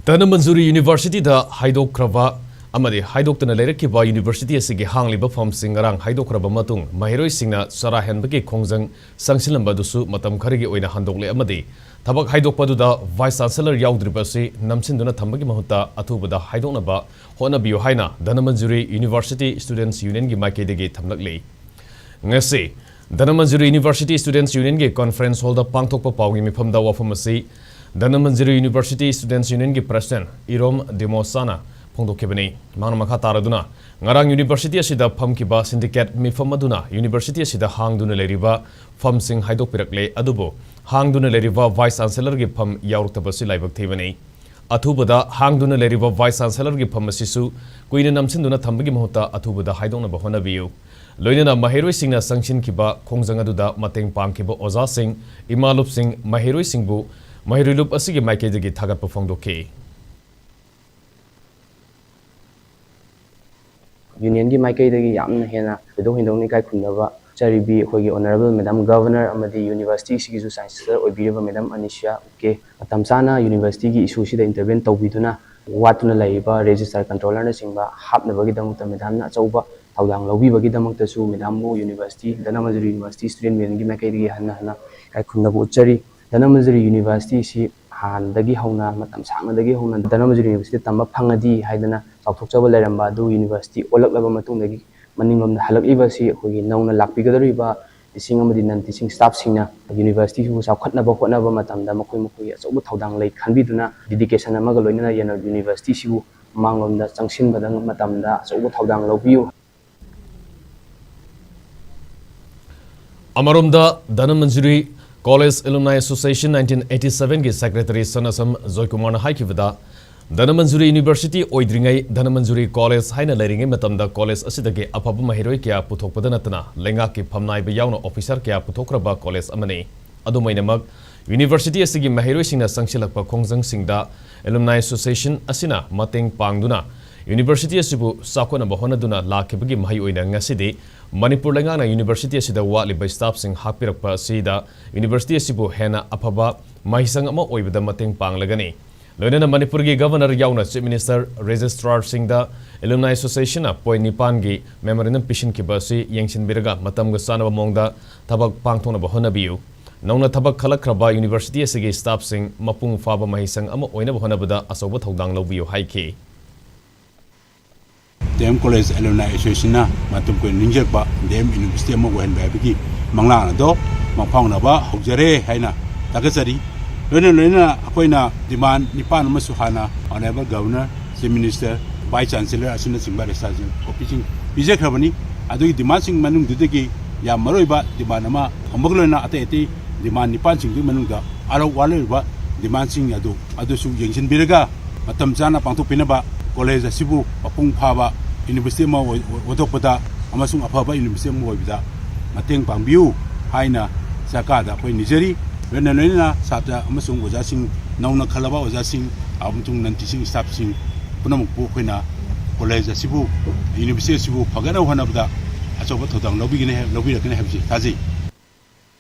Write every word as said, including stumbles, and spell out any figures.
ꯙꯅꯃꯟꯖꯨꯔꯤ ꯌꯨꯅꯤꯚꯔꯁꯤꯇꯤꯗ ꯍꯥꯏꯗꯣꯛꯈ꯭ꯔꯕ ꯑꯃꯗꯤ ꯍꯥꯏꯗꯣꯛꯇꯅ ꯂꯩꯔꯛꯈꯤꯕ ꯌꯨꯅꯤꯚꯔꯁꯤꯇꯤ ꯑꯁꯤꯒꯤ ꯍꯥꯡꯂꯤꯕ ꯐꯝꯁꯤꯡ ꯉꯔꯥꯡ ꯍꯥꯏꯗꯣꯛꯈ꯭ꯔꯕ ꯃꯇꯨꯡ, ꯃꯍꯩꯔꯣꯏꯁꯤꯡꯅ ꯆꯔꯥ ꯍꯦꯟꯕꯒꯤ ꯈꯣꯡꯖꯪ ꯆꯪꯁꯤꯜꯂꯝꯕ ꯑꯗꯨꯁꯨ ꯃꯇꯝ ꯈꯔꯒꯤ ꯑꯣꯏꯅ ꯍꯟꯗꯣꯛꯂꯦ ꯑꯃꯗꯤ ꯊꯕꯛ ꯍꯥꯏꯗꯣꯛꯄ ꯑꯗꯨꯗ ꯚꯥꯏꯁ ꯆꯥꯟꯁꯦꯂꯔ ꯌꯥꯎꯗ꯭ꯔꯤꯕ ꯑꯁꯤ ꯅꯝꯁꯤꯟꯗꯨꯅ ꯊꯝꯕꯒꯤ ꯃꯍꯨꯠꯇ ꯑꯊꯨꯕꯗ ꯍꯥꯏꯗꯣꯛꯅꯕ ꯍꯣꯠꯅꯕꯤꯌꯨ ꯍꯥꯏꯅ ꯙꯅꯃꯟꯖꯨꯔꯤ ꯌꯨꯅꯤꯚꯔꯁꯤꯇꯤ ꯁ꯭ꯇꯨꯗꯦꯟꯠꯁ ꯌꯨꯅꯤꯌꯟꯒꯤ ꯃꯥꯏꯀꯩꯗꯒꯤ ꯊꯝꯂꯛꯂꯤ꯫ ꯉꯁꯤ ꯙꯅꯃꯟꯖꯨꯔꯤ ꯌꯨꯅꯤꯚꯔꯁꯤꯇꯤ ꯁ꯭ꯇꯨꯗꯦꯟꯠꯁ ꯌꯨꯅꯤꯌꯟꯒꯤ ꯀꯣꯟꯐꯔꯦꯟꯁ ꯍꯣꯜꯗ ꯄꯥꯡꯊꯣꯛꯄ ꯄꯥꯎꯒꯤ ꯃꯤꯐꯝꯗ ꯋꯥꯐꯝ ꯑꯁꯤ ꯙꯅꯃꯟꯖꯨꯔꯤ ꯌꯨꯅꯤꯚꯔꯁꯤꯇꯤ ꯁ꯭ꯇꯨꯗꯦꯟꯠꯁ ꯌꯨꯅꯤꯌꯟꯒꯤ ꯄ꯭ꯔꯦꯁꯤꯗꯦꯟꯠ ꯏꯔꯣꯝ ꯗꯤꯃꯣꯁꯥꯅ ꯐꯣꯡꯗꯣꯛꯈꯤꯕꯅꯤ꯫ ꯃꯍꯥꯛꯅ ꯃꯈꯥ ꯇꯥꯔꯗꯨꯅ, ꯉꯔꯥꯡ ꯌꯨꯅꯤꯚꯔꯁꯤꯇꯤ ꯑꯁꯤꯗ ꯐꯝꯈꯤꯕ ꯁꯤꯟꯗꯤꯀꯦꯠ ꯃꯤꯐꯝ ꯑꯗꯨꯅ ꯌꯨꯅꯤꯚꯔꯁꯤꯇꯤ ꯑꯁꯤꯗ ꯍꯥꯡꯗꯨꯅ ꯂꯩꯔꯤꯕ ꯐꯝꯁꯤꯡ ꯍꯥꯏꯗꯣꯛꯄꯤꯔꯛꯂꯦ, ꯑꯗꯨꯕꯨ ꯍꯥꯡꯗꯨꯅ ꯂꯩꯔꯤꯕ ꯚꯥꯏꯁ ꯆꯥꯟꯁꯦꯂꯔꯒꯤ ꯐꯝ ꯌꯥꯎꯔꯛꯇꯕ ꯑꯁꯤ ꯂꯥꯏꯕꯛ ꯊꯤꯕꯅꯤ꯫ ꯑꯊꯨꯕꯗ ꯍꯥꯡꯗꯨꯅ ꯂꯩꯔꯤꯕ ꯚꯥꯏꯁ ꯆꯥꯟꯁꯦꯂꯔꯒꯤ ꯐꯝ ꯑꯁꯤꯁꯨ ꯀꯨꯏꯅ ꯅꯝꯁꯤꯟꯗꯨꯅ ꯊꯝꯕꯒꯤ ꯃꯍꯨꯠꯇ ꯑꯊꯨꯕꯗ ꯍꯥꯏꯗꯣꯛꯅꯕ ꯍꯣꯠꯅꯕꯤꯌꯨ꯫ ꯂꯣꯏꯅꯅ ꯃꯍꯩꯔꯣꯏꯁꯤꯡꯅ ꯆꯪꯁꯤꯟꯈꯤꯕ ꯈꯣꯡꯖꯪ ꯑꯗꯨꯗ ꯃꯇꯦꯡ ꯄꯥꯡꯈꯤꯕ ꯑꯣꯖꯥꯁꯤꯡ, ꯏꯃꯥꯂꯨꯞꯁꯤꯡ, ꯃꯍꯩꯔꯣꯏꯁꯤꯡꯕꯨ ꯃꯍꯩꯔꯣꯏ ꯂꯨꯞ ꯑꯁꯤꯒꯤ ꯃꯥꯏꯀꯩꯗꯒꯤ ꯊꯥꯒꯠꯄ ꯐꯣꯡꯗꯣꯛꯈꯤ꯫ ꯌꯨꯅꯤꯌꯟꯒꯤ ꯃꯥꯏꯀꯩꯗꯒꯤ ꯌꯥꯝꯅ ꯍꯦꯟꯅ ꯊꯣꯏꯗꯣꯛ ꯍꯦꯟꯗꯣꯛꯅ ꯏꯀꯥꯏ ꯈꯨꯝꯅꯕ ꯆꯠꯆꯔꯤꯕꯤ ꯑꯩꯈꯣꯏꯒꯤ ꯑꯣꯅꯔꯦꯕꯜ ꯃꯦꯗꯥꯝ ꯒꯚꯔꯅꯔ ꯑꯃꯗꯤ ꯌꯨꯅꯤꯚꯔꯁꯤꯇꯤꯁꯤꯒꯤꯁꯨ ꯆꯥꯟꯁꯦꯂꯔ ꯑꯣꯏꯕꯤꯔꯤꯕ ꯃꯦꯗꯥꯝ ꯑꯅꯤꯁꯤꯌꯥ ꯎꯀꯦ, ꯃꯇꯝ ꯆꯥꯅ ꯌꯨꯅꯤꯚꯔꯁꯤꯇꯤꯒꯤ ꯏꯁꯨꯁꯤꯗ ꯏꯟꯇꯔꯚꯦꯟ ꯇꯧꯕꯤꯗꯨꯅ ꯋꯥꯠꯇꯨꯅ ꯂꯩꯔꯤꯕ ꯔꯦꯖꯤꯁꯇ꯭ꯔꯥꯔ ꯀꯟꯇ꯭ꯔꯣꯂꯔꯅꯆꯤꯡꯕ ꯍꯥꯞꯅꯕꯒꯤꯗꯃꯛꯇ ꯃꯦꯗꯥꯝꯅ ꯑꯆꯧꯕ ꯊꯧꯗꯥꯡ ꯂꯧꯕꯤꯕꯒꯤꯗꯃꯛꯇꯁꯨ ꯃꯦꯗꯥꯝꯕꯨ ꯌꯨꯅꯤꯚꯔꯁꯤꯇꯤ, ꯙꯅꯃꯟꯖꯨꯔꯤ ꯌꯨꯅꯤꯚꯔꯁꯤꯇꯤ ꯁ꯭ꯇꯨꯗꯦꯟꯠ ꯌꯨꯅꯤꯌꯟꯒꯤ ꯃꯥꯏꯀꯩꯗꯒꯤ ꯍꯟꯅ ꯍꯟꯅ ꯏꯀꯥꯏ ꯈꯨꯝꯅꯕ ꯎꯠꯆꯔꯤ꯫ ꯙꯅꯃꯟꯖꯨꯔꯤ ꯌꯨꯅꯤꯚꯔꯁꯤꯇꯤ ꯑꯁꯤ ꯍꯥꯟꯅꯗꯒꯤ ꯍꯧꯅ, ꯃꯇꯝ ꯁꯥꯡꯅꯗꯒꯤ ꯍꯧꯅ ꯙꯅꯃꯟꯖꯨꯔꯤ ꯌꯨꯅꯤꯚꯔꯁꯤꯇꯤꯗ ꯇꯝꯕ ꯐꯪꯉꯗꯤ ꯍꯥꯏꯗꯅ ꯆꯥꯎꯊꯣꯛꯆꯕ ꯂꯩꯔꯝꯕ ꯑꯗꯨ ꯌꯨꯅꯤꯚꯔꯁꯤꯇꯤ ꯑꯣꯜꯂꯛꯂꯕ ꯃꯇꯨꯡꯗꯒꯤ ꯃꯅꯤꯡꯂꯣꯝꯗ ꯍꯜꯂꯛꯂꯤꯕ ꯑꯁꯤ ꯑꯩꯈꯣꯏꯒꯤ ꯅꯧꯅ ꯂꯥꯛꯄꯤꯒꯗꯧꯔꯤꯕ ꯇꯤꯆꯤꯡ ꯑꯃꯗꯤ ꯅꯟ ꯇꯤꯆꯤꯡ ꯁ꯭ꯇꯥꯐꯁꯤꯡꯅ ꯌꯨꯅꯤꯚꯔꯁꯤꯇꯤꯁꯤꯕꯨ ꯆꯥꯎꯈꯠꯅꯕ ꯍꯣꯠꯅꯕ ꯃꯇꯝꯗ ꯃꯈꯣꯏ ꯃꯈꯣꯏꯒꯤ ꯑꯆꯧꯕ ꯊꯧꯗꯥꯡ ꯂꯩ ꯈꯟꯕꯤꯗꯨꯅ ꯗꯤꯗꯤꯀꯦꯁꯟ ꯑꯃꯒ ꯂꯣꯏꯅꯅ ꯌꯨꯅꯤꯚꯔꯁꯤꯇꯤꯁꯤꯕꯨ ꯃꯃꯥꯡꯂꯣꯝꯗ ꯆꯪꯁꯤꯟꯕꯗ ꯃꯇꯝꯗ ꯑꯆꯧꯕ ꯊꯧꯗꯥꯡ ꯂꯧꯕꯤꯌꯨ꯫ ꯑꯃꯔꯣꯝꯗ, Dhanamanjuri college alumni association nineteen eighty seven ꯒꯤ ꯁꯦꯀ꯭ꯔꯦꯇꯔꯤ ꯁꯅꯥꯁꯝ ꯖꯣꯏꯀꯨꯃꯥꯔꯅ ꯍꯥꯏꯈꯤꯕꯗ, ꯙꯅꯃꯟꯖꯨꯔꯤ ꯌꯨꯅꯤꯚꯔꯁꯤꯇꯤ ꯑꯣꯏꯗ꯭ꯔꯤꯉꯩ ꯙꯅꯃꯟꯖꯨꯔꯤ ꯀꯣꯂꯦꯖ ꯍꯥꯏꯅ ꯂꯩꯔꯤꯉꯩ ꯃꯇꯝꯗ ꯀꯣꯂꯦꯖ ꯑꯁꯤꯗꯒꯤ ꯑꯐꯕ ꯃꯍꯩꯔꯣꯏ ꯀꯌꯥ ꯄꯨꯊꯣꯛꯄꯗ ꯅꯠꯇꯅ ꯂꯩꯉꯥꯛꯀꯤ ꯐꯝꯅꯥꯏꯕ ꯌꯥꯎꯅ ꯑꯣꯐꯤꯁꯥꯔ ꯀꯌꯥ ꯄꯨꯊꯣꯛꯈ꯭ꯔꯕ ꯀꯣꯂꯦꯖ ꯑꯃꯅꯤ꯫ ꯑꯗꯨꯝ ꯑꯣꯏꯅꯃꯛ, ꯌꯨꯅꯤꯚꯔꯁꯤꯇꯤ ꯑꯁꯤꯒꯤ ꯃꯍꯩꯔꯣꯏꯁꯤꯡꯅ ꯆꯪꯁꯤꯜꯂꯛꯄ ꯈꯣꯡꯖꯪꯁꯤꯡꯗ ꯑꯦꯂꯨꯝꯅꯥꯏ ꯑꯦꯁꯣꯁꯤꯌꯦꯁꯟ ꯑꯁꯤꯅ ꯃꯇꯦꯡ ꯄꯥꯡꯗꯨꯅ ꯌꯨꯅꯤꯚꯔꯁꯤꯇꯤ ꯑꯁꯤꯕꯨ ꯆꯥꯎꯈꯠꯅꯕ ꯍꯣꯠꯅꯗꯨꯅ ꯂꯥꯛꯈꯤꯕꯒꯤ ꯃꯍꯩ ꯑꯣꯏꯅ ꯉꯁꯤꯗꯤ ꯃꯅꯤꯄꯨꯔ ꯂꯩꯉꯥꯛꯅ ꯌꯨꯅꯤꯚꯔꯁꯤꯇꯤ ꯑꯁꯤꯗ ꯋꯥꯠꯂꯤꯕ ꯁ꯭ꯇꯥꯐꯁꯤꯡ ꯍꯥꯞꯄꯤꯔꯛꯄ ꯑꯁꯤꯗ ꯌꯨꯅꯤꯚꯔꯁꯤꯇꯤ ꯑꯁꯤꯕꯨ ꯍꯦꯟꯅ ꯑꯐꯕ ꯃꯍꯩꯁꯪ ꯑꯃ ꯑꯣꯏꯕꯗ ꯃꯇꯦꯡ ꯄꯥꯡꯂꯒꯅꯤ꯫ ꯂꯣꯏꯅꯅ ꯃꯅꯤꯄꯨꯔꯒꯤ ꯒꯚꯔꯅꯔ ꯌꯥꯎꯅ chief minister, ꯔꯦꯖꯤꯁꯇ꯭ꯔꯥꯔꯁꯤꯡꯗ alumni ꯑꯦꯁꯣꯁꯤꯌꯦꯁꯟꯅ point ꯅꯤꯄꯥꯟꯒꯤ memorandum ꯄꯤꯁꯤꯟꯈꯤꯕ ꯑꯁꯤ ꯌꯦꯡꯁꯤꯟꯕꯤꯔꯒ ꯃꯇꯝꯒ ꯆꯥꯟꯅꯕ ꯃꯑꯣꯡꯗ ꯊꯕꯛ ꯄꯥꯡꯊꯣꯛꯅꯕ ꯍꯣꯠꯅꯕꯤꯌꯨ꯫ ꯅꯧꯅ ꯊꯕꯛ ꯈꯜꯂꯛꯈ꯭ꯔꯕ ꯌꯨꯅꯤꯚꯔꯁꯤꯇꯤ ꯑꯁꯤꯒꯤ ꯁ꯭ꯇꯥꯐꯁꯤꯡ ꯃꯄꯨꯡ ꯐꯥꯕ ꯃꯍꯩꯁꯪ ꯑꯃ ꯑꯣꯏꯅꯕ ꯍꯣꯠꯅꯕꯗ ꯑꯆꯧꯕ ꯊꯧꯗꯥꯡ ꯂꯧꯕꯤꯌꯨ ꯍꯥꯏꯈꯤ꯫ ꯗꯤ ꯑꯦꯝ ꯀꯣꯂꯦꯖ ꯑꯦꯂꯨꯝꯅꯥꯏ ꯑꯦꯁꯣꯁꯤꯌꯦꯁꯟꯅ ꯃꯇꯝ ꯀꯨꯏꯅ ꯅꯤꯡꯖꯔꯛꯄ ꯗꯤ ꯑꯦꯝ ꯌꯨꯅꯤꯚꯔꯁꯤꯇꯤ ꯑꯃ ꯑꯣꯏꯍꯟꯕ ꯍꯥꯏꯕꯒꯤ ꯃꯪꯂꯥꯟ ꯑꯗꯣ ꯃꯪꯐꯥꯎꯅꯕ ꯍꯧꯖꯔꯦ ꯍꯥꯏꯅ ꯊꯥꯒꯠꯆꯔꯤ꯫ ꯂꯣꯏꯅ ꯂꯣꯏꯅꯅ ꯑꯩꯈꯣꯏꯅ ꯗꯤꯃꯥꯟ ꯅꯤꯄꯥꯟ ꯑꯃꯁꯨ ꯍꯥꯟꯅ honourable governor, chief minister, vice chancellor ꯑꯁꯤꯅꯆꯤꯡꯕ ꯔꯦꯁꯇ꯭ꯔꯥꯔꯁꯤꯡ ꯀꯣꯄꯤꯁꯤꯡ ꯄꯤꯖꯈ꯭ꯔꯕꯅꯤ꯫ ꯑꯗꯨꯒꯤ ꯗꯤꯃꯥꯟꯁꯤꯡ ꯃꯅꯨꯡꯗꯨꯗꯒꯤ ꯌꯥꯝ ꯃꯔꯨꯑꯣꯏꯕ ꯗꯤꯃꯥꯟ ꯑꯃ ꯊꯝꯕꯒ ꯂꯣꯏꯅꯅ ꯑꯇꯩ ꯑꯇꯩ ꯗꯤꯃꯥꯟ ꯅꯤꯄꯥꯟꯁꯤꯡꯗꯨꯒꯤ ꯃꯅꯨꯡꯗ ꯑꯥꯔꯣꯛ ꯋꯥꯠꯂꯤꯕ ꯗꯤꯃꯥꯟꯁꯤꯡ ꯑꯗꯨ ꯑꯗꯨꯁꯨ ꯌꯦꯡꯁꯤꯟꯕꯤꯔꯒ ꯃꯇꯝ ꯆꯥꯅ ꯄꯥꯡꯊꯣꯛꯄꯤꯅꯕ, ꯀꯣꯂꯦꯖ ꯑꯁꯤꯕꯨ ꯃꯄꯨꯡ ꯐꯥꯕ ꯌꯨꯅꯤꯚꯔꯁꯤꯇꯤ ꯑꯃ ꯑꯣꯏ-, ꯑꯣꯟꯊꯣꯛꯄꯗ ꯑꯃꯁꯨꯡ ꯑꯐꯕ ꯌꯨꯅꯤꯚꯔꯁꯤꯇꯤ ꯑꯃ ꯑꯣꯏꯕꯗ ꯃꯇꯦꯡ ꯄꯥꯡꯕꯤꯌꯨ ꯍꯥꯏꯅ ꯁꯔꯀꯥꯔꯗ ꯑꯩꯈꯣꯏ ꯅꯤꯖꯔꯤ꯫ ꯂꯣꯏꯅ ꯂꯣꯏꯅꯅ ꯁꯥꯇ꯭ꯔ ꯑꯃꯁꯨꯡ ꯑꯣꯖꯥꯁꯤꯡ, ꯅꯧꯅ ꯈꯜꯂꯕ ꯑꯣꯖꯥꯁꯤꯡ ꯑꯃꯁꯨꯡ ꯅꯟ ꯇꯤꯆꯤꯡ ꯁ꯭ꯇꯥꯐꯁꯤꯡ ꯄꯨꯝꯅꯃꯛꯄꯨ ꯑꯩꯈꯣꯏꯅ ꯀꯣꯂꯦꯖ ꯑꯁꯤꯕꯨ, ꯌꯨꯅꯤꯚꯔꯁꯤꯇꯤ ꯑꯁꯤꯕꯨ ꯐꯒꯠꯅꯕ ꯍꯣꯠꯅꯕꯗ ꯑꯆꯧꯕ ꯊꯧꯗꯥꯡ ꯂꯧꯕꯤꯒꯅꯤ ꯍꯥꯏ-, ꯂꯧꯕꯤꯔꯛꯀꯅꯤ ꯍꯥꯏꯕꯁꯤ ꯊꯥꯖꯩ꯫